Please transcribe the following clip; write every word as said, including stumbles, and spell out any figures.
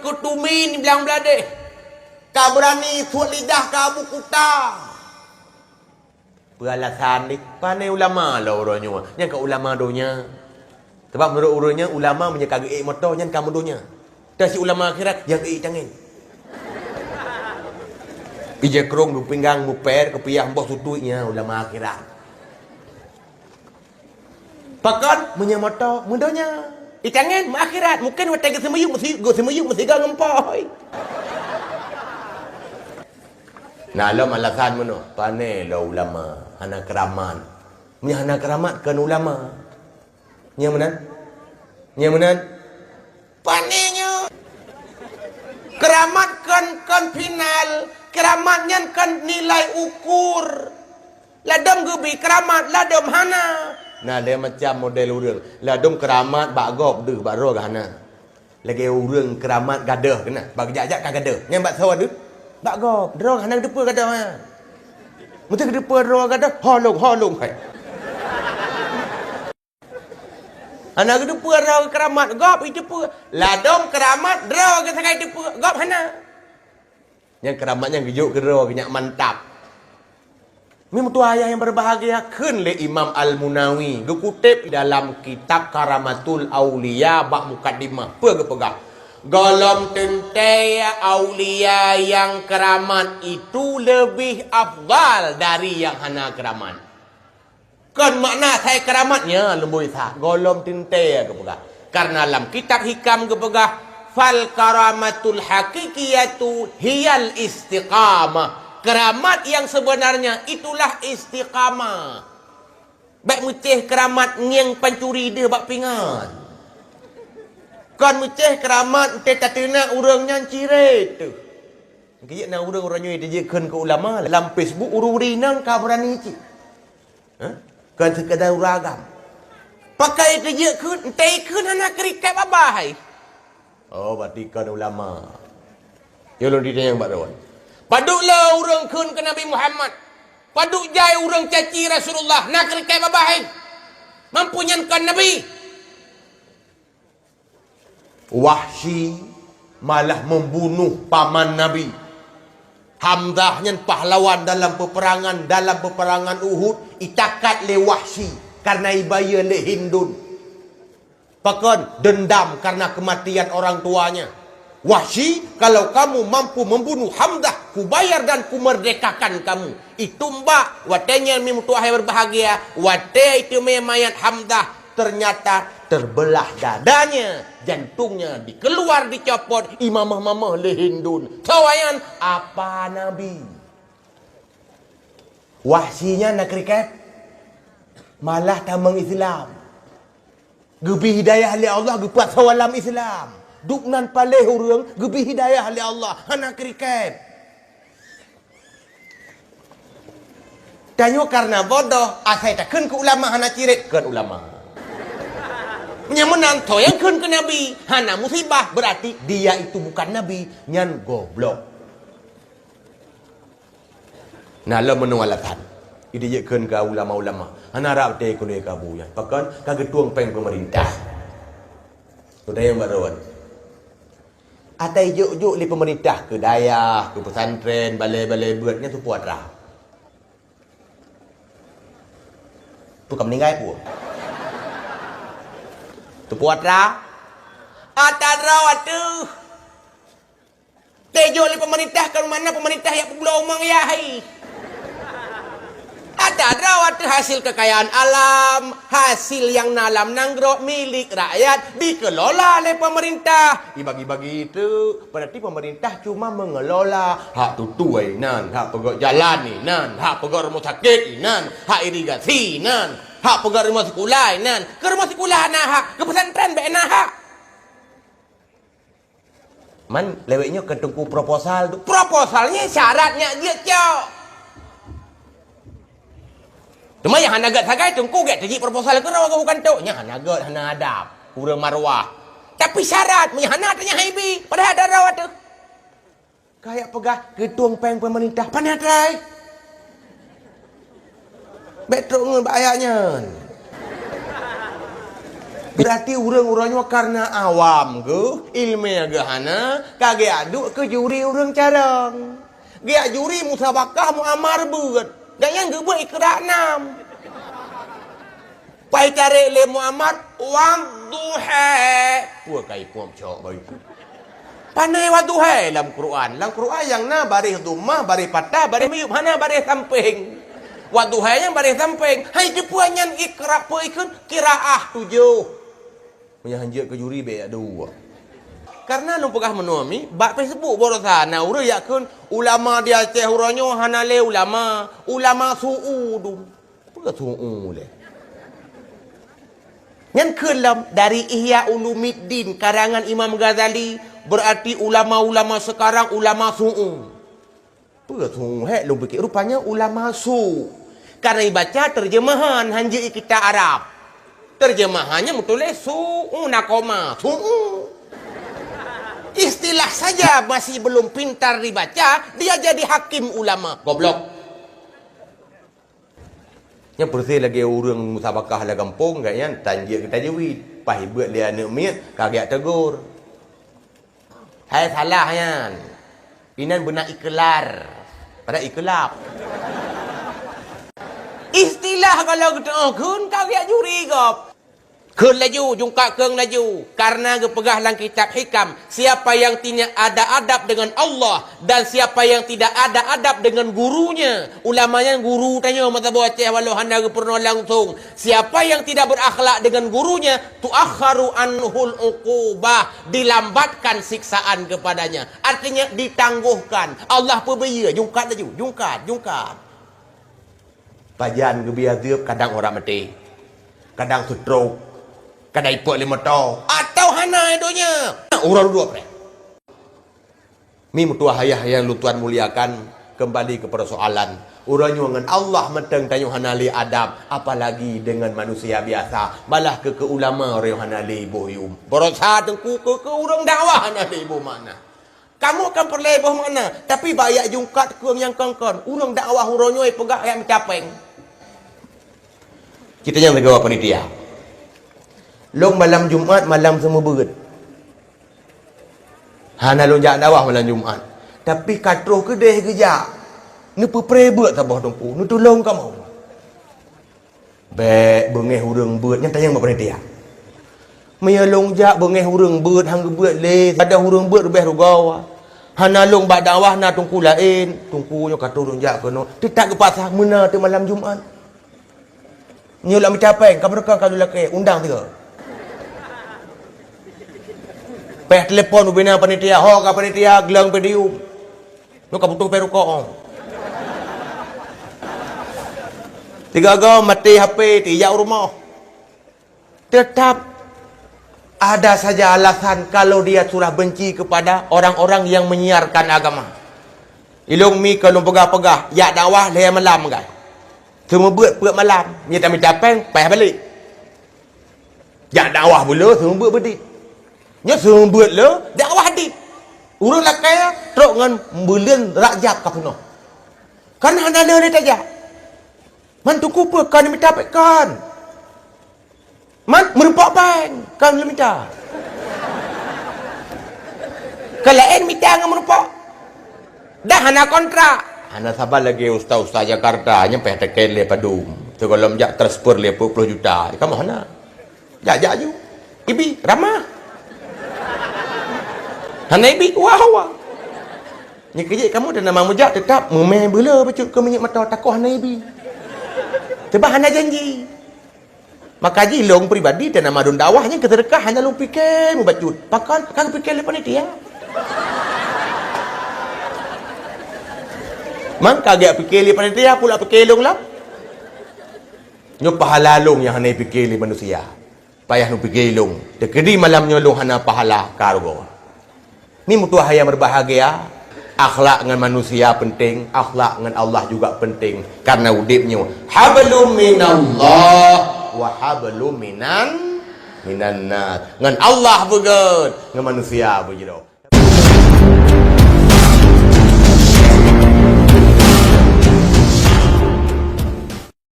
Keu tumi niblang bladeh. Ka beurani suet lidah keu Abu Kuta. Peue alasan deh? Pane ulama lom uroe nyoe. Nyan ka ulama donya. Sabab meunurot ureuëng nyan, ulama meunyoe ka geuék moto, nyan ka meudonya. Tapi si ulama akhirat, nyang ék tangen. Ija krong geupinggang, muper, keupiah boh sutui, nyan ulama akhirat. Pakon meunyoe moto meudonya. Itangen meuakhirat, mungken watée geuseumiyueb meusi-, geuseumiyueb meusigoe ngon pohôi. Na lom alasan meunoe, pane lom ulama hana keuramat. Meunyoe hana keuramat kon ulama. Nyang meunan? Nyang meunan? Pane nyoe. Keuramat kon, kon final, keuramat nyan kon nilai ukur. Ladom geubi keuramat, ladom hana. Na lhée macam model ureuëng. Ladom keuramat bak gob deuh, bak droe geuh hana. Lagée ureuëng keuramat gadôh keunan, bak geujak-jak ka gadôh. Nyan bak soe deuh? Bak gob. Droe hana geuteupeue gadôh nyan. Meuseuti geuteupeue droe gadôh, holong, holong hai. Hana geuteupeue droe keuramat, gob iteupeue. Ladom keuramat droe geuh sagai teupeue, gob hana. Nyang keuramat nyang geujok keudroe geuh nyak mantap. Meutuah ayah nyang berbahagia, kheun lé Imam Al-Munawi geukuteb dalam kitab Karamatul Auliya bak mukaddimah, peue geupeugah, "Gohlom teuntée aulia nyang keuramat itu leubeh afdal dari nyang hana keuramat." Kon makna asai keuramat nyan leumboi that, gohlom teuntée geupeugah. Karena lam kitab Hikam geupeugah, "Fal karamatul haqiqiyatu hiyal istiqamah." Keuramat yang sebenarnya itulah istiqamah. Bék meucéh keuramat ngieng pancuri deuh bak pingan. Kon meucéh keuramat teuh tateunak ureuëng nyan cirét teuh. Keujiek na ureuëng uroe nyoe jikheun keu ulama lam Facebook, ureuëng inong ka beurani cit. Hah? Kon seukeudar ureuëng agam. Pakai keujiek kheun, entée kheun hana keurikét babah hai. Oh, berarti kon ulama. Yo lôn ditanyong bak droe. Padub le ureuëng kheun keu Nabi Muhammad. Padub jai ureuëng caci Rasulullah, na keurikét babah hai. Mampu nyan kon Nabi. Wahsy malah membunuh paman Nabi. Hamzah nyan pahlawan dalam peperangan, dalam peperangan Uhud, itakat lé Wahsy karena ibayeue lé Hindun. Pakon? Dendam karena kematian orang tuanya. Wahsy, kalau kamu mampu membunuh Hamzah, kubayar dan kumerdekakan kamu. Itu mbak, watée nyan mi meutuah hai berbahagia, watée iteumé mayat Hamzah, ternyata terbelah dadanya, jantungnya dikeluar dicopot, imamah-mamah lé Hindun. Sawayan apa Nabi? Wahsy nyan na keurikét, malah tamong Islam. Geubri hidayah lé Allah, geupeuasoe lam Islam. Dubnan paléh ureuëng geubri hidayah lé Allah, hana keurikét. Tanyoe karena bodoh, asai takheun keu ulama hana cirét, kon ulama. Nyang meunan, soe nyang kheun keu Nabi hana musibah, berarti dia itu bukan Nabi, nyan goblok. Na lom meunoe alasan. Idéh jeuet kheun keu ulama-ulama. Hana rab tée keulue kabu nyan. Pakon? Ka geutueng péng peumeurintah. Kudayang barô. Atai jok-jok lé peumeurintah keu dayah, keu pesantren, balée-balée beuet nyan tupo atra. Peue ka meuninggai peue? Tupo atra. Atra droe ateuh. Teujoh lé peumeurintah, ka rumoh na peumeurintah jak peubloe umong yah hai. Atra droe ateuh hasil kekayaan alam, hasil nyang na lam nanggroe milék rakyat dikelola lé peumeurintah. Dibagi-bagi teuk, berarti peumeurintah cuma mengelola hak tutue inan, hak peugöt jalan inan, hak peugöt rumoh sakét inan, hak irigasi inan, hak peugöt rumoh sikula inan. Keu rumoh sikula na hak, keu pesantren bék na hak. Man lewat nyoe keu teungku proposal tu. Proposal nyan syarat nyak jeuet cok. Teuma nyang hana gét sagai teungku gét teujieb proposal keudroe keu bukan tok. Nyan hana gét, hana adab. Ureuëng maruah. Tapi syarat, meunyo hana tanyah ibi, padahai ada rawa teuh. Kayak peugah keutueng péng peumeurintah, pane atra ai. Bék trok ngon bak ayat nyan. Beurati ureuëng-ureuëng nyoe kareuna awam geuh, iéleumé geuh hana, ka geuduek keu juri ureuëng carông. Geujak juri musabakah muamar beuet. Gobnyan geubeuet Iqra' nam. Pai tarek lé muamar, "Wadduha." Peue ka iphom cok bayi. Pane wadduha lam Quran? Lam Quran nyang na baréh dhammah, baréh fathah, baréh miyueb, hana baréh sampéng. Wadduha nyang baréh sampéng. Hai, teupeue nyan Iqra' peue ikheun? Qiraah tujoh. Meunyoe hanjeuet keu juri, bék yak dua. Kareuna lôn peugah meunoe mi, bak Facebook baroesa na ureuëng yak kheun, ulama di Aceh uroe nyoe hana lé ulama, ulama su'u dum. Peue su'u lé? Nyan kheun lom dari Ihya Ulumuddin karangan Imam Ghazali, beurati ulama-ulama sekarang ulama su'u. Peue su'u hék lôn pike? Rupanya ulama su'. Karena ibaca terjemahan, hanjeuet kitab Arab. Terjemahannya meutuléh su'u na koma, su'u. Istilah saja masih belum pintar dibaca, dia jadi hakim ulama. Goblok. Nyan peureuséh lagée ureuëng musabakah lam gampông, gobnyan tan jeuet keu tajwid. Paih beuet lé aneuëk miet, ka geujak tegur. Hai salah nyan. Inan beuna iklar. Padahai iklab. Istilah kalau geuteu'oh kheun ka geujak juri gob. Kheun laju, jungkat kheun laju. Karena geupeugah lam kitab Hikam, siapa yang tidak ada adab dengan Allah dan siapa yang tidak ada adab dengan gurunya. Ulama nyan guru tanyoe meusaboh Aceh walau hana geupeurunoe langsung. Siapa yang tidak berakhlak dengan gurunya, tuakharu anhul uqubah, dilambatkan siksaan kepadanya. Artinya ditangguhkan. Allah peubiyeu, jungkat laju, jungkat, jungkat. Pajan geubiyeu teuk, kadang urat maté, kadang stroke, kadang ipok lé moto, atau hana donya. Uroe dudoe preh. Mi meutuah ayah nyang lôn tuan muliakan, kembali ke persoalan. Uroe nyoe ngon Allah mantong tanyoe hana lé adab, apalagi dengan manusia biasa. Balah keu, keu ulama uroe nyoe hana lé iboh yum. Baroesa teungku keu, keu ureuëng dakwah hana lé iboh makna. Kamoe kan peureulée iboh makna, tapi bak yak jungkat keu nyang kon-kon. Ureuëng dakwah uroe nyoe peugah yak mita péng. Kita nyang teugawa panitia. Lôn malam Jumat malam seumeubeuet. Hana lôn jak dakwah malam Jumat. Tapi ka troh keudeh geujak. Neupeupreh beuet saboh teungku, neutulông kamoe. Bék beungéh ureuëng beuet, nyan tanyong bak panitia. Meunyoe lôn jak beungéh ureuëng beuet, han geubeuet lé, ada ureuëng beuet leubeh rugoe. Hana lôn bak dakwah na teungku laén, teungku nyoe ka troh lôn jak keunoe. Teutab geupaksa meuna teuk malam Jumat. Nyoe lam mita péng, ka beureukan ka lôn lakée, undang sigoe. Péh telepon ubena panitia, ho ka panitia, gleueng podium. Nyoe ka butoh péng rukok, oh. Tiga go maté H P, tijak u rumoh. Tetap ada saja alasan kalau dia sudah benci kepada orang-orang yang menyiarkan agama. Ilong mi kalau peugah-peugah, yak dakwah lhée malam kan. Seumeubeuet peuet malam, nyoe tamita péng, payah balek. Jak dakwah buleue seumeubeuet beudit. Nyoe seumeubeuet le dakwah dit. Ureuëng lakée trok ngon buleuen Rajab ka peunoh. Kan hana le tajak. Man teungku peue kan mita péng kan. Man meureumpok péng kan le mita. Ka laén mita ngon meureumpok. Dah hana kontrak. Hana saban lagée ustaz-ustaz Jakarta nyang payah teuken lé padum. Sigohlom jak transfer lé peuet ploh juta. Kamoe hana. Jak, jak aju. Ibi, ramah. Hana ibi, wah, wah. Nyeukeujiek kamoe dan nama meujak tetap meumé beuleu bacut keu minyeuk mata takoh hana ibi. Sebab hana janji. Maka jih lôn pribadi dan nama dun dakwah nyang keuseudeukah hana lôn pike mubacut. Pakon ka geupike lé panitia. Mangka geupike lé panitia pula pike lôn lam. Nyoe pahala lôn nyang hana pike lé manusia. Payah neupike ilong. Teukeudi malam nyoe lôn hana pahala ka rugoe. Ni meutuah ayah berbahagia, akhlak ngon manusia penting, akhlak ngon Allah juga penting. Karena udeb nyoe hablum minallah wa hablum minan minan nas. Ngon Allah beugét, ngon manusia beujroh.